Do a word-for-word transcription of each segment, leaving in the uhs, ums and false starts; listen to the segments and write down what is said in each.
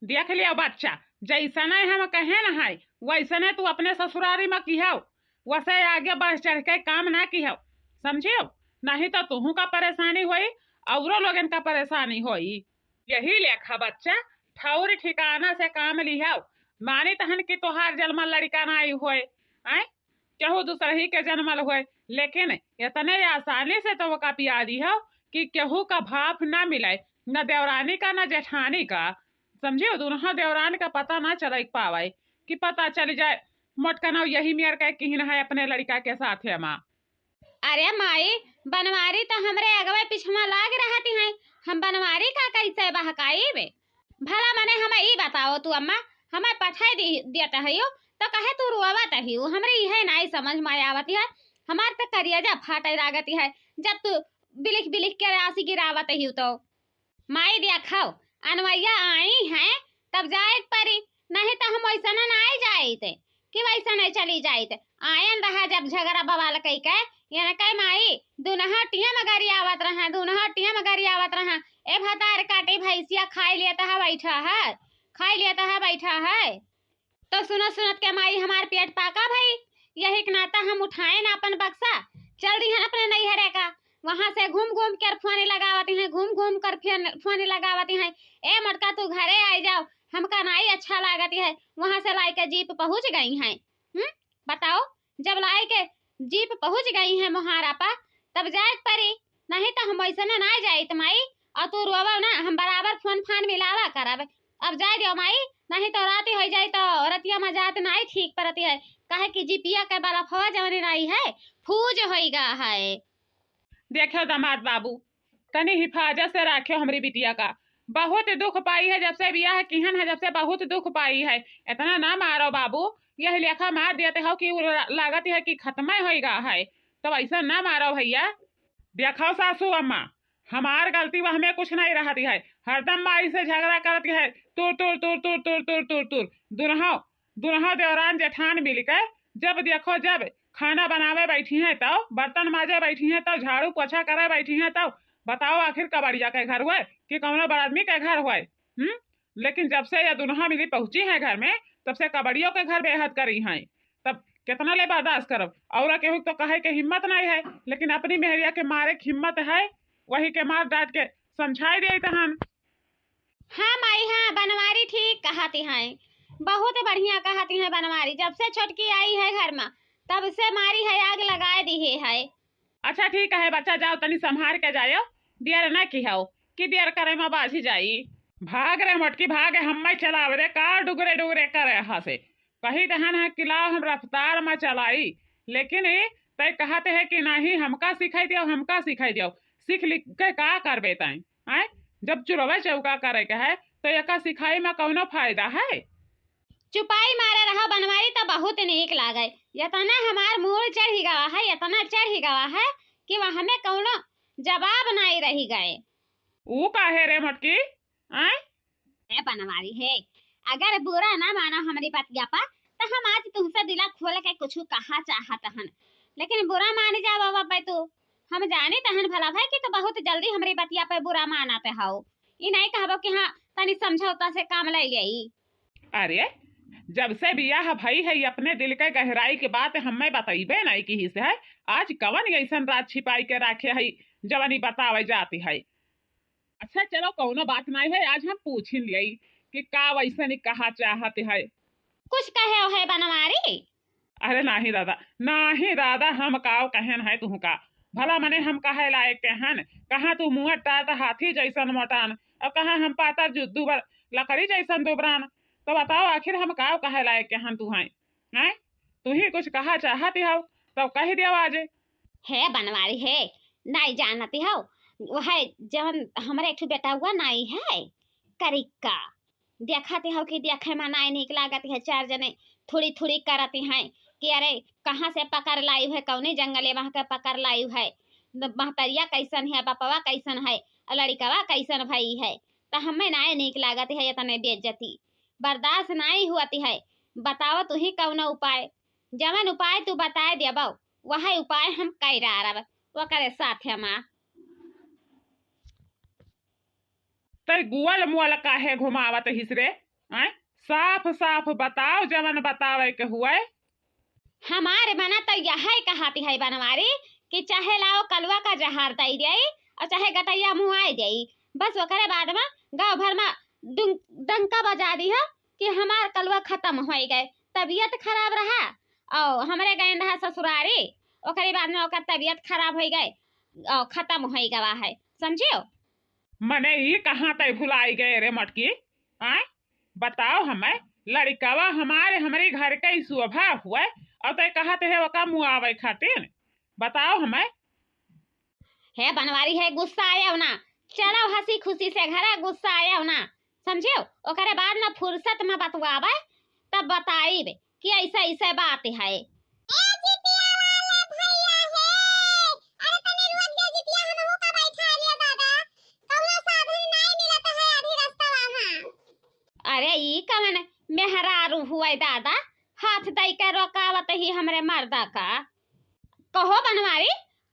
देख लियो बच्चा, जैसने हम कहे न है, वैसने तू अपने ससुरारी में किहो, वसे आगे बढ़ चढ़ के काम ना किहो, समझियो? नहीं तो तुहू का परेशानी होई, औरो लोगन का परेशानी होई। यही लेखा बच्चा, ठौर ठिकाना से काम लिहो। मानी तहन कि तोहार जलमल लड़िका नाई होए, आय, केहू दूसरही के जनमल होए, लेकिन इतने आसानी से तो ओका पिया दिहो कि केहू का भाप ना मिले, न देवरानी का, न जेठानी का। समझियो, दुनहा देवरान का पता ना चले पावे कि पता चल जाए मोटकनौ यही मेर के किहिन है अपने लड़िका के साथ है माँ। अरे माई, बनवारी तो हमरे अगवे पिछवा लाग रहती हैं, हम बनवारी का कैसे बहकाइबे? भला मने हमें ई बताओ तू अम्मा, हमें पठाई दी, दियत हइयो, तो कहे तू रोवत हइयो? हमरे इहे नाई समझ में आवत है, हमार तो करियजा फाटे लागत है, जब तू बिलिख बिलिख के आंसी गिरावत हइयो तो। माई देखो, अनवैया आई हैं, तब जाए के परी, नहीं तो हम वैसने नाई जाइत कि वैसने चली जाइत। आयन रहा जब झगड़ा बवाल कई के, यानी कहे माई, दुनहा टिया में गरियावत रहा, दुनहा टिया में गरियावत रहा, ए भतार काटी भैंसिया खाई लेता है बैठा है, खाई लेता है बैठा है। तो सुनत सुनत के माई हमार पेट पाका भई, यही के नाता हम उठाए ना अपन बक्सा, चल दिहन अपने नैहरे का। वहां से घूम घूम कर फोन लगावती हैं, घूम घूम कर फोन, फोन लगावती हैं, ए मोटका तू घरे आई जाओ, हमका नाई अच्छा लागत है। वहां से लाई के जीप पहुंच गई हैं। हम्म, बताओ, जब लाई के जीप पहुंच गई हैं मोहारा पा, तब जाए के परी, नहीं तो हम वैसने ना जाइत माई। और तू रोवो ना, हम बराबर फोन फान मिलावा करब। अब जाए दियो माई, नहीं तो राती हो जाई तो रतिया में जात नाई ठीक परती है, काहे कि जीपिया के बलफवा जवनी नाई है, फूज होई गा है। देखो दामाद बाबू, तनी हिफाजत से राख्यो हमरी बिटिया का। बहुत दुख पाई है, जब से बियाह किहन है, जब से बहुत दुख पाई है। इतना ना मारो बाबू, यह लेखा मार देते हो कि उ ला-, लागत है कि खत्मे होई गा है। तो ऐसा ना मारो भैया। देखो सासू अम्मा, हमार गलती वह में कुछ नहीं रहती है, हरदम माई से झगड़ा करती है, तुर तुर तुर तुर तुर तुर तुर तुर। दुनहो, दुनहो देवरान जेठान मिल के जब देखो जब खाना बनावे बैठी हैं तब, बर्तन माजे बैठी हैं तब, झाड़ू पोछा करे बैठी हैं तब, बताओ आखिर कबड़िया के घर हुए कि कौनो बड़ आदमी के घर हुए? हम्म। लेकिन जब से ये दुनहा मिली पहुंची हैं घर में, तब से कबड़ियों के घर बेहद करी हैं। तब कितना ले बर्दाश्त करब? और केहू तो कहे के हिम्मत नहीं है, लेकिन अपनी मेहरिया के मारे के हिम्मत है, वही के मार डांट के समझाई दे तहन। हाँ माई, हाँ, बनवारी ठीक कहती हैं, बहुत बढ़िया कहती हैं बनवारी। जब से छोटकी आई है घर में, तब से मारी है आग लगाए दिहे है। अच्छा ठीक है बच्चा, जाओ तनी संभार के जायो, देर न किहो कि देर करे में बाझी जाई। भाग रे मोटकी भाग, हम्मे चलावे रे, का डुगरे डुगरे करे हसे। कही दहन है कि लाओ हम रफ्तार में चलाई, लेकिन ई तय कहत है कि नहीं, हमका सिखाई दियो, हमका सिखाई दियो। सीख लिख के का करबे तय? आय, जब चुरवे चौका करे के है तो एका सिखाई में कौनो फायदा है? चुपाई मारे रहा बनवारी तो बहुत नीक लागे। इतना हमार मूड चढ़ी गवा है, इतना चढ़ी गवा है कि वह हमें कौनो जवाब नहीं रही गए। ऊ काहे रे मोटकी? आय? ए बनवारी है, अगर बुरा ना मानो हमरी बतिया पर, तो हम आज तुमसे दिला खोल के कुछ कहा चाहत हन, लेकिन बुरा मान जाओ बाबा पे तू। हम जानी तहन भला भाई कि तो बहुत जल्दी हमरी बतिया पे बुरा मानत हो। ई नहीं कहबो कि हाँ, तनी समझौता से काम ले लेई। अरे, जब से बियाह भई है, अपने दिल के गहराई के बात हमें बतइबे नहीं किहिस है। आज कवन ऐसन राज छिपाई के राखे है, जवनी बतावे जाती है? अच्छा चलो, कौनो बात नहीं है, आज हम पूछिन लेई कि का वैसन कहा चाहत है। कुछ कहे है बनवारी? अरे नाही दादा, नाही दादा, हम काव कहेन है तुहका? भला मने हम कहे लायक के हन? कहाँ तू मुँह टाट हाथी जैसन मोटान, और कहाँ हम पातर जु-, दुबर लकड़ी जैसन दुबरान? तो बताओ, आखिर हम काव कहे लायक के हन तुहैं? हैं? तू ही कुछ कहा चाहती हो, तो कह दियो आज। हे बनवारी हे, नाई जानती हो, वह जवन हमरे एक ठो बेटा हुआ नाई है, करिक्का। देखत हो कि देखे में नाई नीक लागत है, चार जने थुड़ी थुड़ी करत हैं कि अरे कहाँ से पकड़ लाई है, कौने जंगले वहाँ के पकड़ लाई है, न-, महतरिया कैसन है, बपवा कैसन है, और लड़िकवा कैसन भई है, तो हमें नाई नीक लागत है इतने बेइज्जती, बर्दाश्त नाई हुअत है। बताओ तू ही कौनो उपाय, जवन उपाय तू बताए देबो, वह उपाय हम कै डारब, ओकरे साथ हमार। तै गुअल मुअल काहे घुमावत हिस रे? आय, साफ साफ बताओ, जवन बतावे के हुए। हमारे मना तो यहै कहत है बनवारी कि चाहे लाओ कलुआ का जहर दई देई और चाहे गटैया मुआई देई, बस ओकरे बाद में गाँव भर में डुं-, डंका बजा दिहो कि हमार कलुआ खतम होइ गए, तबियत खराब रहा और हमरे गए रहा ससुरारी, ओकरे बाद में ओकर तबियत खराब होइ गए और खतम होइ गवा है, समझियो? मने ई कहाँ तै भुलाई गए रे मटकी? आय, बताओ हमें, लड़िकवा हमारे, हमरे घर के ही शोभा हुए और तै कहत है ओका मुआवे खातिर? बताओ हमें। हे बनवारी, है गुस्सा आयो ना, चलो हँसी खुशी से घरे, गुस्सा आयो ना, समझियो? ओकरे बाद में फुर्सत में बतवावे, तब बताइब कि ऐसे ऐसे बात है। ए जितिया वाले भैया हे, अरे तनी रोक दे जितिया, हमहू का बैठा लिया दादा, कौनो साधन नाई मिलत है अभी रस्तवा में। अरे ई कवन मेहरारू हुए दादा, हाथ दई के रोकावत ही हमरे मर्दा का। कहो बनवारी,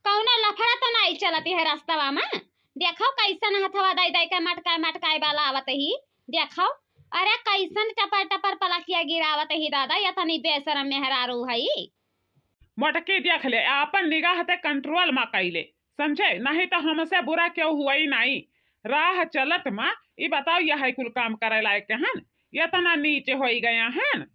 कौनो लफड़ा तो नाई चलत है रस्तवा में? देखो कैसन हथवा दई दई के मटकाए मटकाए वाला आवत ही, देखो। अरे कैसन टपर टपर पलकिया गिरावत ही दादा, ये तनी बेशरम मेहरारू हई। मोटकी देख ले, आपन निगाह ते कंट्रोल मा कैले, समझे? नहीं तो हमसे बुरा क्यों हुआ ही नाई। राह चलत मा ई बताओ, यह कुल काम करे लायक हन, इतना नीचे होई गया हन।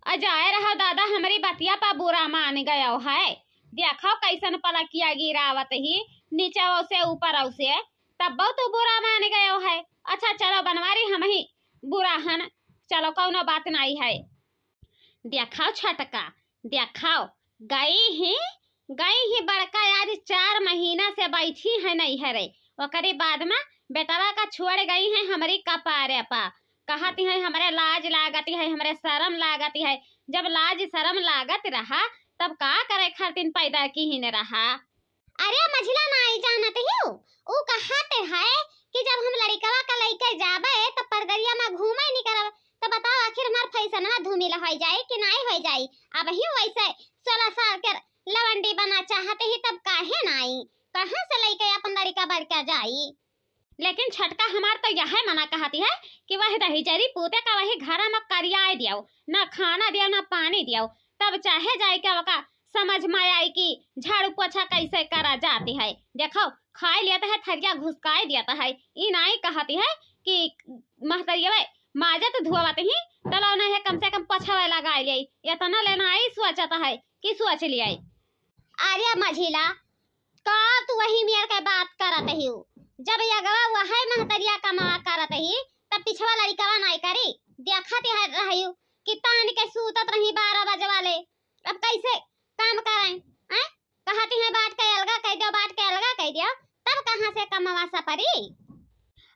अ जाए रहो दादा, हमरी बतिया पा बुरा मान गयो है। देखो कैसन पलकिया गिरावत ही, नीचे से ऊपर से, तब बहुत बुरा मान गयो है। अच्छा चलो बनवारी, हम ही बुरा हन, चलो कौनो बात नाई है। देखाओ छोटका, देखाओ, गई ही, गई ही बड़का, आज चार महीना से बैठी है नैहरे। ओकरे बाद में बेटवा का छोड़ गई है हमरी कपारे पा। कहती है हमरे लाज लागती है, हमरे शरम लागती है। जब लाज शरम लागत रहा तब का करे खातिर पैदा किहिन रहा? अरे मझिला नाई जानत हियो, ऊ कहत है कि जब हम लड़िकवा का लइके जाबे त परगरिया में घूमे निकरब, त बताओ आखिर हमार फैसनवा धूमिल होइ जाई कि नाई होइ जाई? अब ही वैसे सोलह साल के लवंडी बना चाहत ही तब काहे नाई? कहाँ से लइके अपन लड़िका बड़का जाई? लेकिन छोटका हमार तो यह मना कहती है कि वह दहिजरी पूते का वही घर में करियाए दियो, ना खाना दियो ना पानी दियो, तब चाहे जाए के ओका समझ में आई कि झाड़ू पोछा कैसे करा जाती है। देखो खाए लेता है, थरिया घुसकाए देता है, ई नाई कहती है कि महतरिया माजत धुआवत ही तलो ना है, कम से कम पोछावे लगाए ले, इतना लेना आई सोचता है कि सोच लिया। अरे मझिला, का तू वही मेर के बात करत हिउ? जब यगवा वहै महतरिया कमावा करत ही, तब पिछवा लड़िकवा नाई करी? देखत है रहिउ कि तान के सूतत रही बारह बजे वाले, अब कैसे काम करें? हैं? कहती हैं बाट के अलगा कह दियो, बाट के अलगा कह दियो, तब कहाँ से कमावा सपरी?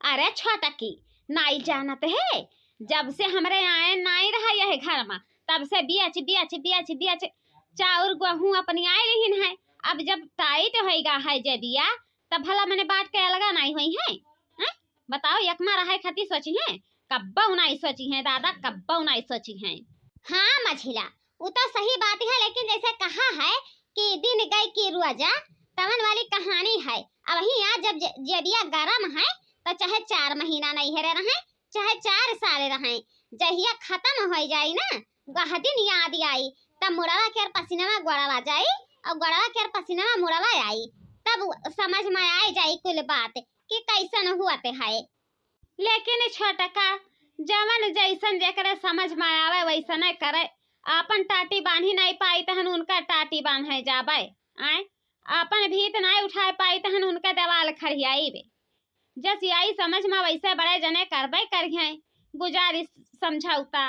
अरे छोटकी, नाई जानत है, जब से हमरे आए नाई रहा यह घर में, तब से बियच, बियच, बियच, बियच चाउर गेहूं अपनी आए रहीन है। अब जब टाइट होइगा है जेबिया, तब भला मने बाट के अलगा नाई होई है? हैं? बताओ, एक माँ रहे खातिर सोची है? कब्बो नाई सोची है दादा, कब्बो नाई सोची है। हाँ मझिला, उ तो सही बात है, लेकिन जैसे कहा है कि दिन गए की रोजा, तवन वाली कहानी है। अब ही आज जब जे-, जेबिया गरम है, तो चाहे चार महीना नैहरे रहे, चाहे चार साल रहे, जहिया खतम होइ जाई ना, वह दिन याद आई, तब मुड़वा के पसीनवा गोड़वा जाई और गोड़वा के पसीनवा मुड़वा आई, तब समझ में आए जाई कुल बात कि कैसन हुअत है। लेकिन छोटका जवन जैसन जेकरे समझ में आवे वैसने करे। आपन टाटी बांधी नाई पाई तहन उनका टाटी बांधे जाबे, आए, आपन भीत नाई उठाए पाई तहन उनका दीवाल खड़ियाइबे। जस आई समझ में वैसे बड़े जने करबे करिहें गुजारिश समझौता।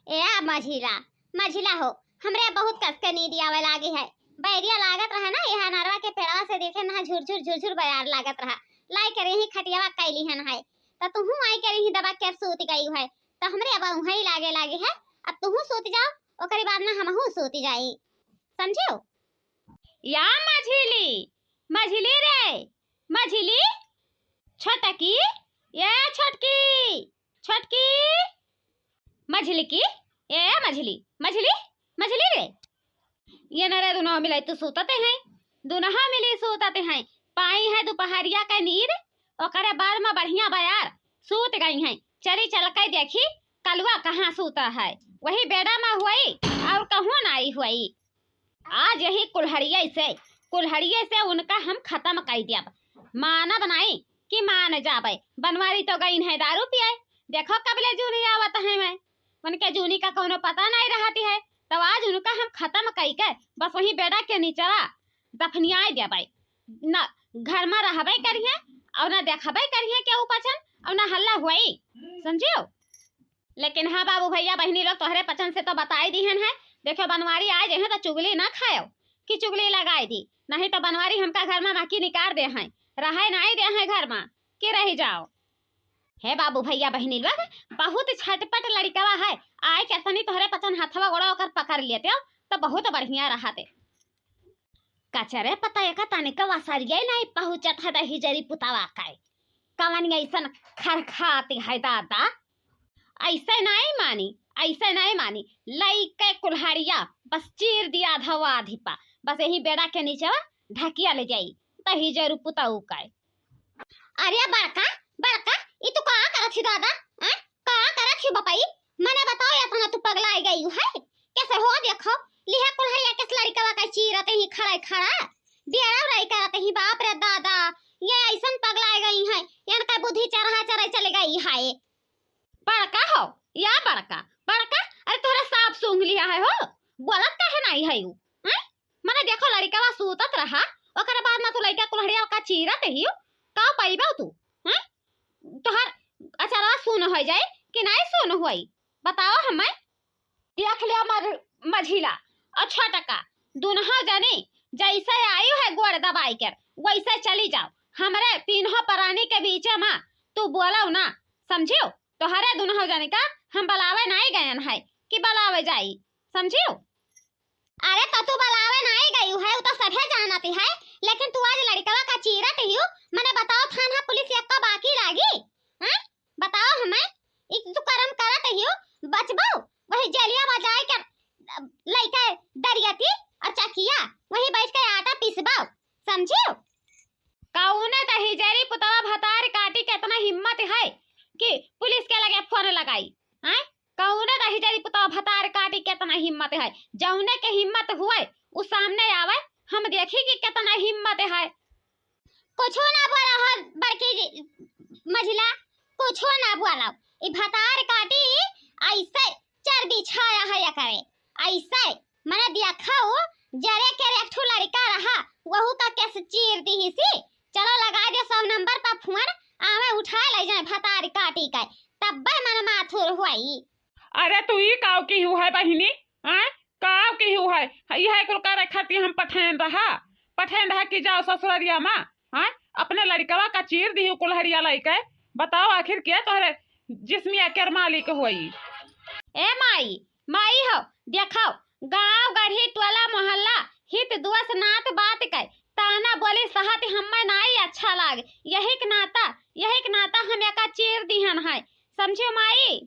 ए आ मझिला, मझिला हो, हमरे बहुत कस के नींद आवे लागी है। बैरिया लागत रहे ना, यह अनरवा के पेड़वा से देखे ना झुरझुर झुरझुर बयार लागत रहा। लाई के रही खटियावा कैली हन है, त तुहू आई के रही दबा के सूत गई है, त हमरे अब उहई लागे लागे है। अब तुहू सूत जाओ, ओकरी बाद में हमहू सूत जाई, समझियो? या मझिली, मझिली रे, मझिली, छोटकी, ए छोटकी, छोटकी, मझिलकी, ए मझिली, मझिली, मझिली रे। ये नरे दुनो मिले तू सूतते हैं, दुनहा मिली सूतते हैं। पाई है दोपहरिया के नींद, ओकरे बाद में बढ़िया बयार सूत गई हैं। चली चल के देखी कलुआ कहाँ सूता है, वही बेड़ा मा हुई और कहूँ नाई हुई। आज यही कुल्हड़िया से, कुल्हड़िया से उनका हम खतम कइ देब। मानब नाई कि मान जाबे। बनवारी तो गइन है दारू पिए, देखो कबले जूनी आवत है। मैं उनके जूनी का कौनो पता नाई रहती है, तो आज उनका हम खतम कइ के बस वही बेड़ा के निचवा दफनियाए देबै। न घर मा रहबै करिहे और न देखबै करिहे केहू पचन और न हल्ला हुई, समझियो? लेकिन हाँ बाबू भैया बहिनी लोग, तोहरे पचन से तो बताई दिहन है। देखियो बनवारी आए जइहे तो चुगली ना खायो कि चुगली लगाई दी, नहीं तो बनवारी हमका घर मा नाकी निकार देहैं, रहै नाई देहैं घर मा कि रहि जाओ। हे बाबू भैया बहिनी लोग, बहुत छटपट लड़िकवा है, आए के तनी तोहरे पचन हथवा गोड़ा ओकर पकड़ लेते हो तो बहुत बढ़िया रहते। कचरे पता एका तनिक वसरिया नाई पहुँचत है दहिजरी पुतवा के। कवन अइसन खरखाती है दादा। ऐसे नाई मानी, ऐसे नाई मानी। लइके कुल्हड़िया बस चीर दिया धवा आधी पा, बस यही बेड़ा के नीचे ढकिया ले जाई दहिजरू पुतऊ के। अरे बड़का, बड़का, ई तू का करत ही दादा? हैं? का करत ही बपई? मने बताओ, एतना तू पगलाई गई है? कैसे हो देखो, लिहा कुल्हड़िया किस लड़िकवा का चीरत ही खड़ा खड़ा। बेरा उराई करत ही, बाप रे दादा, ये अइसन पगलाई गई है, इनका बुद्धि चरहा चरे चले गई है। बड़का हो, या बड़का, बड़का, अरे तोहरा साफ सूंघ लिहा है हो, बोलत काहे नाई है उ? हैं? मने देखो लड़िकवा सूतत रहा, ओकरे बाद ना तू लइका कुल्हड़िया का चीरत ही, का पइबा तू? हैं? तोहर अचरवा सुन होइ जाई कि नाई सुन होई? बताओ हमें। देख लिया मर-, मझिला और छोटका, दुनहो जनी जैसे आयु है गोड़ दबाई कर, वैसे चली जाओ। हमरे तीनों प्राणी के बीचे मा तू बोलो ना, समझियो? तोहरे दुनहो जनी का हम बलावे नाई गयन है कि बलावे जाई, समझियो? अरे तो तू बलावे नाई गयू है, उ तो सभे जानती है, लेकिन तू आज लड़िकवा का चीरत हियो, मने बताओ थाना पुलिस एक्का बाकी लागी? हैं? बताओ हमें, ई तू करम करत हियो, बचबो, वही जेलिया मा जाए के, अ, लइके दरियती और चकिया, वही बैठ के आटा पीसबो, समझियो? कौने दहिजरी पुतवा भतार काटी के इतना हिम्मत है कि पुलिस के लगे फोन लगाई? हैं? कौने दहिजरी पुतवा भतार काटी के इतना हिम्मत है? जौने के हिम्मत हुए, उ सामने आवे, हम देखी कि कितना हिम्मत है। कुछो ना बोला हो बड़की जी, मझिला, कुछो ना बोला। ई भतार काटी ऐसे चर्बी छाया है एकरे, ऐसे मने देखो, जरे के एक ठो लड़िका रहा, वहू का केस चीर दिहिसी। चलो लगाइ दे सौ नंबर पर फोन, आवे उठाए ले जाए भतार काटी के, तब्बे मन माथुर हुई। अरे तू ई काव किहू है बहिनी, आय? काव किहू है? इहे कुल करे खातिर हम पठेन रहा, पठेन रहा कि जाओ ससुररिया मा, आय? अपने लड़िकवा का चीर दिहू कुल्हड़िया लइके। बताओ आखिर के तोहरे जिस्मिया केर मालिक होई? ए माई, माई हो, देखो, गाँव गढ़ी टोला मोहल्ला हित दुआस नात बात के ताना बोली सहत हम्मे नाई अच्छा लाग। यही के नाता, यही के नाता हम एका चीर दिहन है, समझियो माई?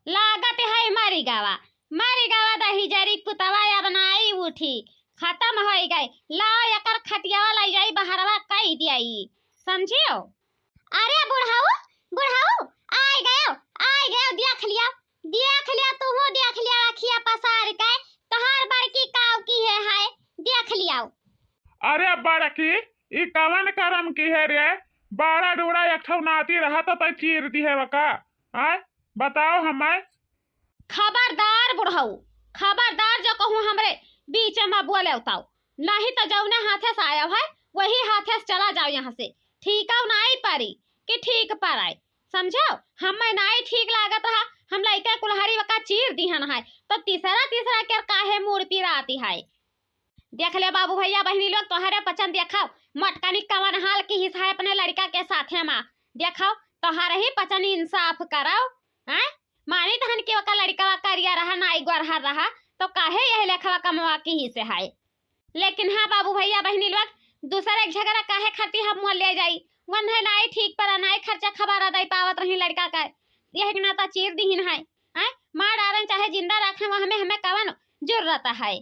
लागत है मरी गवा, मरी गवा दहिजरी पुतवा अब नाई उठी, खतम होइ गए। लाओ एकर खटियावा लइ जाई बहरवा कइ दियाई, समझियो? अरे बुढ़ऊ, बुढ़ऊ, आइ गयो, आइ गयो, देख लिया, देख लिया, तूहू देख लिया, अखिया पसार के, तोहार बड़की काव किहे है, देख लियाओ। अरे बड़की, ई कवन करम किहे रे? बड़ा डूड़ा एक ठो नाती रहत त चीर दिहे वका, आय? बताओ हमें। खबरदार बुढ़ऊ, खबरदार जो कहूँ हमरे बीच मा बोले उताओ, नहीं तो जौने हाथे से आयो है, वही हाथे से चला जाओ यहाँ से। ठीक है, नाई परी कि ठीक पराए, समझो? हमें नाई ठीक लागत रहा, हम लइका कुल्हाड़ी वका चीर दिहन है, तो तीसरा, तीसरा के काहे मूड़ पिराती है? देख ले बाबू भैया बहिनी लोग, तोहरे पचन देखो, मोटकनी कवन हाल किहिस है अपने लड़िका के साथे मा। देखो, तोहरे ही पचन इंसाफ करो, हैं? मानी तहन कि ओका लड़िकवा करिया रहा, नाई गोरहर रहा, तो काहे यही लेखवा कमवा किहिस है? लेकिन हाँ बाबू भैया बहिनी लोग, दूसरे के झगड़ा काहे खातिर हम मोल ले जाई? वन्हे नाई ठीक परा, नाई खर्चा खबारा दे पावत रही लड़िका का, यही के नाता चीर दिहिन है, हैं? मार डारन चाहे जिंदा रखें, वो हमें, हमें कवन जरूरत है?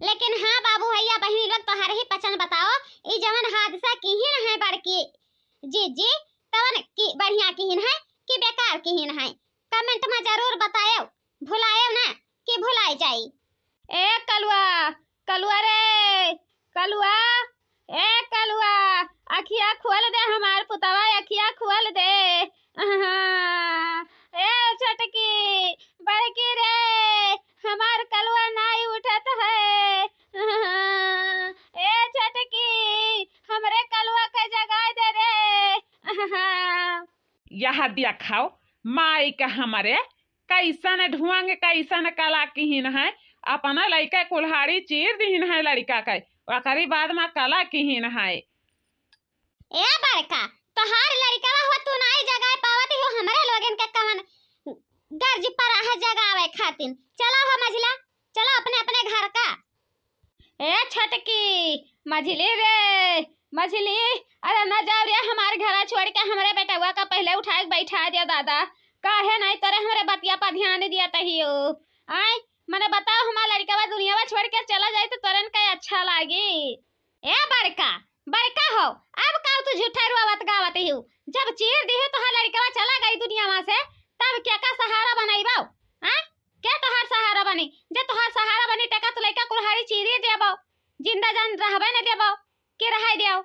लेकिन हाँ बाबू भैया बहिनी लोग, तोहरे ही पचन बताओ, ई जवन हादसा किहिन है बड़की जीजी, तवन की बढ़िया किहिन है कि बेकार किहिन है? Comment मा जरूर बताएव, भुलाएव ना कि भुलाए जाई। ए कलुआ, कलुआ रे, कलुआ, ए कलुआ, अखिया खोल दे हमार पुतवा, अखिया खोल दे। अहा, ए छोटकी, बड़की रे, हमार कलुआ नाई उठत है। अहा, ए छोटकी, हमरे कलुआ के जगाए दे रे। अहा। यह देखव, माई का हमरे कैसन ढोंग, कैसन कला किहिन है, अपना लइका कुल्हाड़ी चीर दिहिन है लड़िका के, ओकरी बाद मा कला किहिन है। ए बड़का, तोहार लड़िकवा हो तू नाई जगाए पावत हो, हमरे लोगन के कवन गर्ज परा है जगावे खातिन। चला हो मझिला, चला अपने अपने घर का। ए छोटकी, मझिली रे, मझिली, अरे न जाओ रे, हमार घरा छोड़ के हमरे बेटवा का पहिले उठाए के बैठा दिया दादा। काहे नाई तोरे हमरे बतिया पर ध्यान दिया तहियो? आय, मने बताओ, हमार लड़िकवा दुनियावा छोड़ के चला जाई तो तोरन का अच्छा लागी? ए बड़का, बड़का हो, अब का तू झूठा रोवत गावत हिउ? जब चीर दिहे तोहार लड़िकवा चला गई दुनियावा से, तब केका सहारा बनइबो? हाँ? के तोहार सहारा बनी? जे तोहार सहारा बनी, तेका तो लइका कुल्हाड़ी चीरिए देबो, जिंदा जान रहबे न देबो, के रहाई देव?